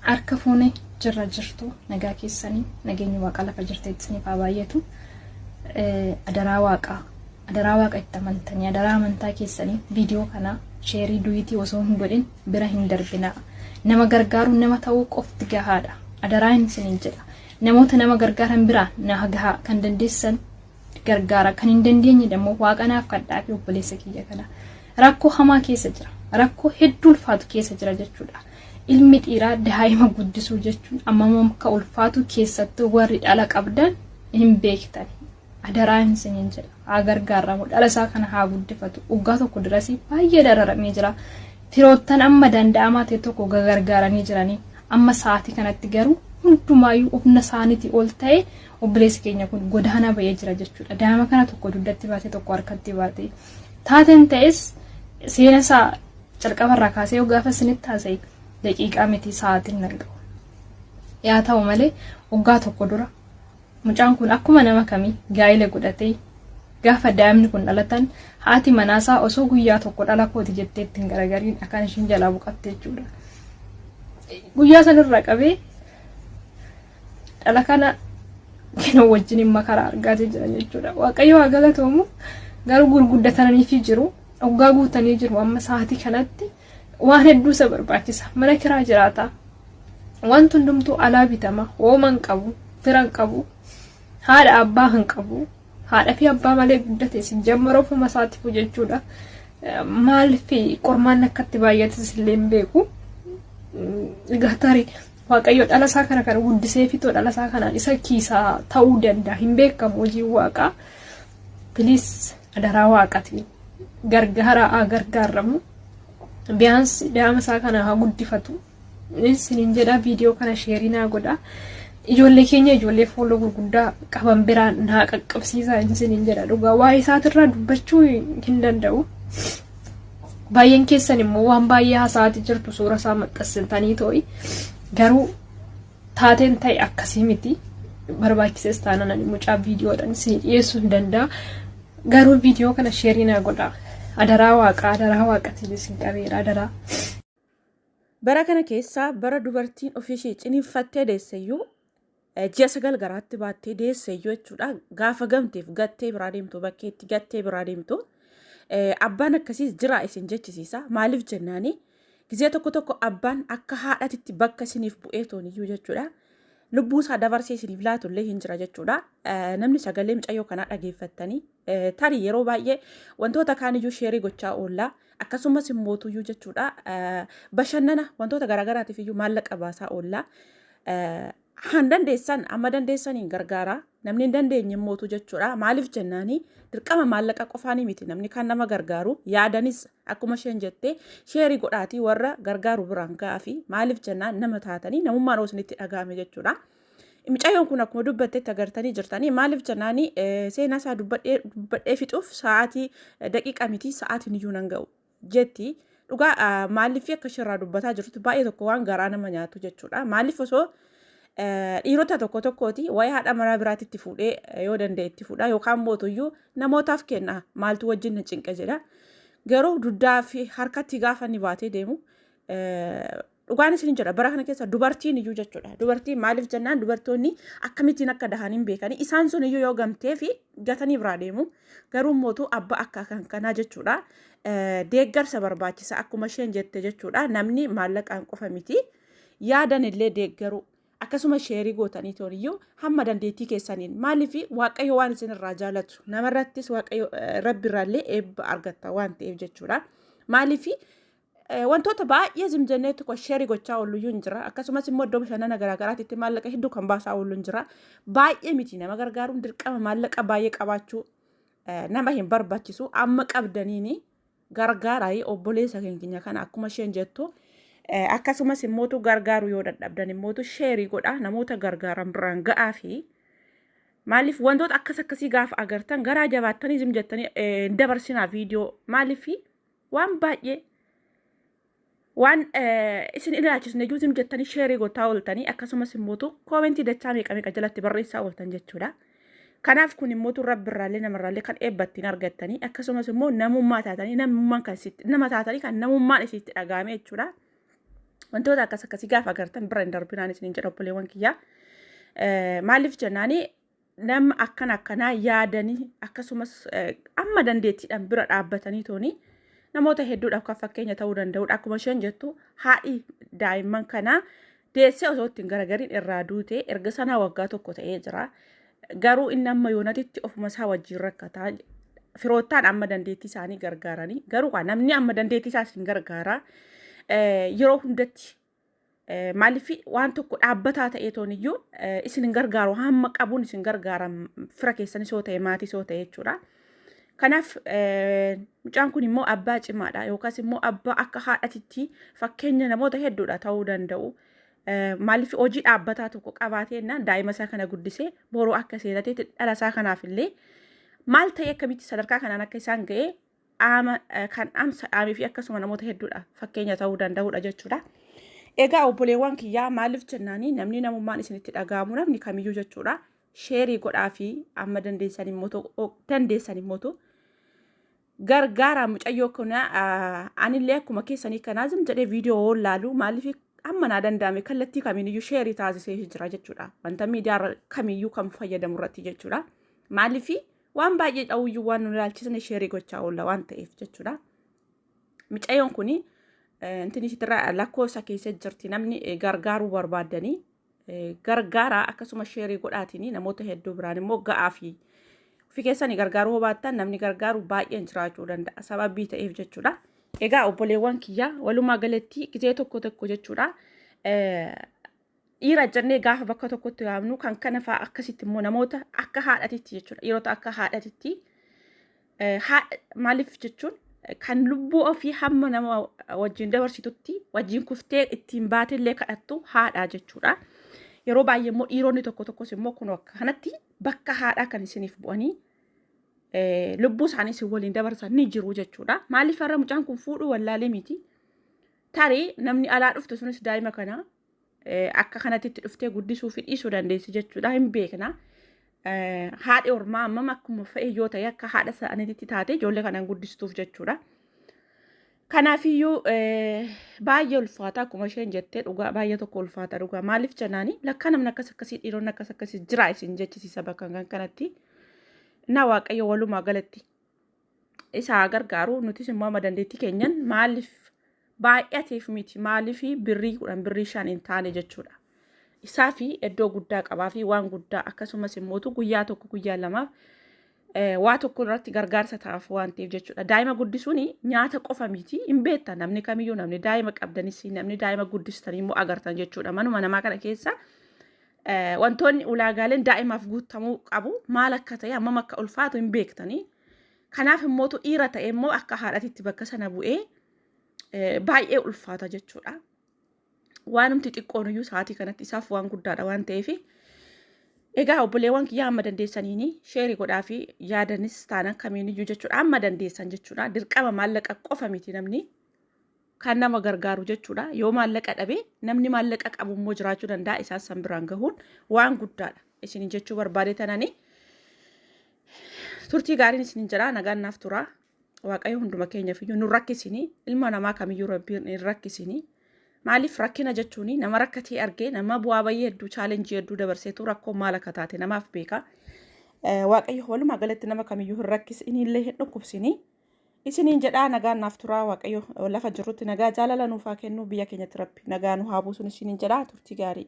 Harka fuune jirra jirtu nagaa keessanii nageenyi waaqa lafa jirteetti isiniif haa baay'atu. Adaraa waaqaa adaraa waaqa itti amantanii adaraa amantaa keessanii viidiyoo kana sheerii duyitii osoo hin godhin bira hin darbinaa. Nama gargaaruun nama ta'uu qofti gahaadha. Adaraa hin isiniin jedha. Namoota nama gargaaran biraa na gahaa kan dandeessan gargaara kan hin dandeenye immoo waaqa naaf kadhaa fi obboleessa kiyya kana rakkoo hamaa keessa jira rakkoo hedduu ulfaatu keessa jira jechuudha ilmi dhiiraa daa'ima guddisuu jechuun ammam akka ulfaatu keessattuu warri dhala qabdan hin beektan adaraa hin isiniin jedha haa gargaaramu dhala isaa kana haa guddifatu waggaa tokko dirasii baay'ee dararamee jira firoottan amma danda'amaa ta'e tokko gargaaranii jiranii amma sa'aatii kanatti garuu hundumaayyuu humna isaaniitii ol ta'e Obboleessi keenya kun godaanaa ba'ee jira jechuudha. Daa'ima kana tokko dugdatti baatee tokko harkatti baatee. Taateen ta'es seena isaa calqabarraa kaasee yoo gaafa isinitti haasa'e daqiiqaa miti sa'aatiin nan ga'u. Yaa ta'u malee waggaa tokko dura mucaan kun akkuma nama kamii gaa'ela godhatee gaafa daa'imni kun dhalatan haati manaasaa osoo guyyaa tokko dhala kooti jettee ittiin garagariin akkaan ishiin jalaa boqatte jechuudha. Guyyaa sanirraa qabee dhala kana kena wajjin makaraa argaatee jira jechuudha. Waaqayyo haa galatoomu garuu gurguddataniifi jiru dhugaa guutanii jiru amma sa'aatii kanatti waan hedduu isa barbaachisa. Mana kiraa jiraata. Wanti hundumtuu alaa bitama. Hooma hin qabu, fira hin qabu, haadha abbaa hin qabu. Haadha fi abbaa malee guddate si jammara ofuma isaatiif jechuudha. Maaliif qormaan akkatti baay'ates illee hin beeku. Egaa tarii Waaqayyo dhala isaa kana kan guddisee fitoo dhala isaa kanaan isa kiisaa ta'uu danda'a. Hin beekamu hojiin waaqaa. Please adaraa waaqatiin gargaaraa haa gargaaramu. Biyaansi daa'ima isaa kana haa guddifatu. Isiniin jedha viidiyoo kana sheerii naa godha. Ijoollee keenya ijoollee fooloo gurguddaa qaban biraan naa qaqqabsiisaa isiniin jedha dhugaa waa'ee isaatirraa dubbachuu hin danda'u. Baay'een keessan immoo waan baay'ee haasa'aati jirtu suura isaa maxxansitanii too'i. Garuu taateen ta'e akkasii miti. Barbaachisees taanaan ani mucaa viidiyoodhaan isin dhiyeessuu hin danda'a. Garuu viidiyoo kana sheerii naa godhaa. Adaraa waaqaa adaraa waaqatiin isin qabeera adaraa. Bara kana keessa bara dubartiin ofiishee ciniinfattee deesseyyuu ji'a 9 garaatti baattee deesseyyuu jechuudha. Gaafa gamteef gattee biraa deemtu bakkeetti gattee biraa deemtu. Abbaan akkasiis jira isin jechisiisa. Maaliif jennaani gizee tokko tokko abbaan akka haadhatitti bakka isiniif bu'ee tooniyyuu jechuudha. Lubbuu isaa dabarsee isiniif laatullee hin jira jechuudha. Namni sagalee mucayyoo kanaa dhageeffattanii tarii yeroo baay'ee wantoota kaaniyyuu sheerii gochaa oolla. Akkasumas immootuyyuu jechuudha bashannana wantoota garaagaraatiif iyyuu maallaqa baasaa oolla. Han dandeessan amma dandeessaniin gargaara. Namni hin dandeenye immootu jechuudha. Maaliif jennaani dirqama maallaqa qofaanii miti namni kan nama gargaaru yaadanis akkuma isheen jette sheerii godhaatii warra gargaaru biraan ga'aafi maaliif jennaan nama taatanii namummaan osoo isinitti dhaga'ame jechuudha. Mucayyoon kun akkuma dubbattetti agartanii jirtanii maaliif jennaani seenaa isaa dubbadhee fixuuf sa'aatii daqiiqa miti sa'aatiin iyyuu nan ga'u. Jetti. Dhugaa maaliif akka ishirraa dubbataa jirtu baay'ee tokko waan garaa nama nyaatu jechuudha. Maaliif osoo dhiirota tokko tokkooti waa'ee haadha manaa biraatti itti fuudhee yoo danda'e itti fuudha yookaan mootuyyuu namootaaf kenna maaltu wajjin na cinqa jedha. Garuu dugdaa fi harkatti gaafa inni baatee deemu dhugaan isin jedha bara kana keessa dubartiin iyyuu jechuudha. Dubartiin maaliif jennaan dubartoonni akkamittiin akka dahan hin beekani. Isaan sun iyyuu yoo gamtee fi gatanii biraa deemu. Garuu mootuu abbaa akka kan kanaa jechuudha. Deeggarsa barbaachisa akkuma isheen jette jechuudha. Namni maallaqaan qofa miti. Yaadan illee deeggaruu. Akkasuma sheerii gootanii tooniyyuu hamma dandeettii keessaniin maaliif waaqayyo waan isin irraa jaalatu namarrattis waaqayyo rabbi irraallee eebba argatta waan ta'eef jechuudha. Maaliif wantoota baay'ee zim jennee tokko sheerii gochaa oolluyyuu hin jira. Akkasumas immoo iddoo bashannana garaagaraatti maallaqa hedduu kan baasaa oollu hin jira. Baay'ee miti nama gargaaruun dirqama maallaqa baay'ee qabaachuu nama hin barbaachisu. Amma qabdaniini gargaaraa obboleessa keenya kana akkuma isheen jettu. Akkasumas immootu gargaaruu yoo dadhabdan immootu sheerii godhaa namoota gargaaran biraan ga'aa fi maaliif wantoota akkas akkasii gaafa agartan garaa jabaattanii zim jettanii hin dabarsinaa viidiyoo maaliif waan baay'ee waan isin ilaalchisne iyyuu zim jettanii sheerii gotaa ooltanii akkasumas immootu koomentii dachaa meeqa meeqa jalatti barreessaa ooltan jechuudha. Kanaaf kun immootu rabbi irraallee namarraallee kan eebba ittiin argattanii akkasumas immoo namummaa taatanii namummaan kan sitti nama taatanii kan namummaan isitti dhaga'ame jechuudha. Wantoota akkas akkasii gaafa agartan bira hin darbinaan isiniin jedha obboleewwan kiyyaa. Maaliif jennaani nama akkana akkanaa yaadanii akkasumas amma dandeettiidhaan bira dhaabbatanii tooni namoota hedduudhaaf kan fakkeenya ta'uu danda'udha. Akkuma isheen jettu haadhi daa'imman kanaa deessee osoo ittiin garagariin irraa duute erga sanaa waggaa tokko ta'ee jira. Garuu inni amma yoonatitti ofuma isaa wajjin rakkataa firoottaan amma dandeettii isaanii gargaaranii garuu namni amma dandeettii isaa isin gargaara yeroo hundatti maaliif waan tokko dhaabbataa ta'ee tooniyyuu isin hin gargaaru hamma qabuun isin gargaara fira keessanis yoo ta'e maatii yoo ta'e jechuudha. Kanaaf mucaan kun immoo abbaa cimaadha yookaas immoo abbaa akka haadhatitti fakkeenya namoota hedduudha ta'uu danda'u. Maaliif hojii dhaabbataa tokko qabaatee jennaan daa'ima isaa kana guddisee boruu akka seerateetti dhala isaa kanaaf illee maal ta'e akkamitti sadarkaa kanaan akka isaan ga'e dhaama kan dhaamsa dhaamee fi akkasuma namoota hedduudha fakkeenya ta'uu danda'udha jechuudha. Egaa obboleewwan kiyyaa maaliif jennaanii namni namummaan isinitti dhaga'amu namni kamiyyuu jechuudha. Sheerii godhaa fi amma dandeessan immoo gargaara mucayyoo kana anillee akkuma keessanii kanaa zim jedhee viidiyoo laalu maaliif amma naa danda'ame kallattii kamiiniyyuu sheerii taasisee jira jechuudha. Wanta miidiyaa kamiyyuu kan fayyadamu irratti jechuudha. Maaliif waan baay'ee dha'uyyuu waan nu ilaalchisne sheerii gochaa oolla waan ta'eef jechuudha. Mucayyoon kun intinni isitirraa lakkoofsa keessa jirti namni gargaaruu barbaadanii gargaara akkasuma sheerii godhaatiin namoota hedduu biraan immoo ga'aa fi ofii keessanii gargaaruu baattan namni gargaaru baay'een jiraachuu danda'a sababii ta'eef jechuudha. Egaa obboleewwan kiyya walumaa galatti gizee tokko tokko jechuudha. Dhiira jennee gaafa bakka tokkotti yaamnu kan kana fa'aa akkasitti immoo namoota akka haadhatitti jechuudha. Dhiirota akka haadhatitti maaliif jechuun kan lubbuu ofii hamma nama wajjin dabarsitutti wajjin kuftee ittiin baatellee kadhattu haadhaa jechuudha. Yeroo baay'ee immoo dhiironni tokko tokkos immoo kun akka kanatti bakka haadhaa kan isiniif bu'anii lubbuu isaanii isin waliin dabarsan ni jiru jechuudha. Maaliif har'a mucaan kun fuudhuu wallaalee miti. Tarii namni alaa dhuftu sunis daa'ima kana akka kanatti itti dhuftee guddisuu fi dhiisuu dandeessi jechuudha hin beekna. Haadhi ormaa ammam akkuma fe'e yoo ta'e akka haadha isaaniitti taate ijoollee kanaan guddistuuf jechuudha. Kanaafiyyuu baay'ee ulfaata akkuma isheen jettee dhugaa baay'ee tokko ulfaata dhugaa maaliif jennaani lakkaa namni akkas akkasii dhiironni akkas akkasii jira isin jechisiisa bakka kan kanatti. Na Waaqayyo walumaa galatti isa haa gargaaru nutis immoo amma dandeettii keenyan maaliif baay'ateef miti maaliif birrii 10 birrii 5 hin taane jechuudha. Isaa fi iddoo guddaa qabaa fi waan guddaa akkasumas immootu guyyaa tokko guyyaa lamaaf waa tokko irratti gargaarsa ta'aaf waan ta'eef jechuudha. Daa'ima guddisuun nyaata qofa miti hin beektan namni kamiyyuu namni daa'ima qabdanis namni daa'ima guddistanii immoo agartan jechuudha. Manuma namaa kana keessa wantoonni ulaagaaleen daa'imaaf guutamuu qabu maal akka ta'e hammam akka ulfaatu hin beektanii. Kanaaf immootu dhiira ta'e immoo akka haadhatitti bakka sana bu'ee baay'ee ulfaata jechuudha. Waanumti xiqqoon iyyuu sa'aatii kanatti isaaf waan guddaadha waan ta'eef. Egaa obboleewwan kiyyaa amma dandeessaniini sheerii godhaa fi yaadanis taanaan kamiiniyyuu jechuudha amma dandeessan jechuudha. Dirqama maallaqa qofa miti namni kan nama gargaaru jechuudha. Yoo maallaqa dhabe namni maallaqa qabu immoo jiraachuu danda'a isaan san biraan gahuun waan guddaadha. Isin jechuu barbaade tanani turtii gaariin isin jedha nagaan naaf tura. Waaqayyo hunduma keenyaaf iyyuu nu rakkisini ilma namaa kamiyyuu rabbiin hin rakkisini. Maaliif rakkina jechuun nama rakkatee argee nama bu'aa bayyee hedduu chaalenjii hedduu dabarseetu rakkoon maal akka taate namaaf beeka. Waaqayyo walumaa galatti nama kamiyyuu hin rakkisini illee hin dhukkubsini. Isiniin jedhaa nagaan naaf turaa Waaqayyo lafa jirrutti nagaa jaalala nuuf haa kennu biyya keenyatti rabbi nagaa nu haa buusun isiniin jedhaa turtii gaarii.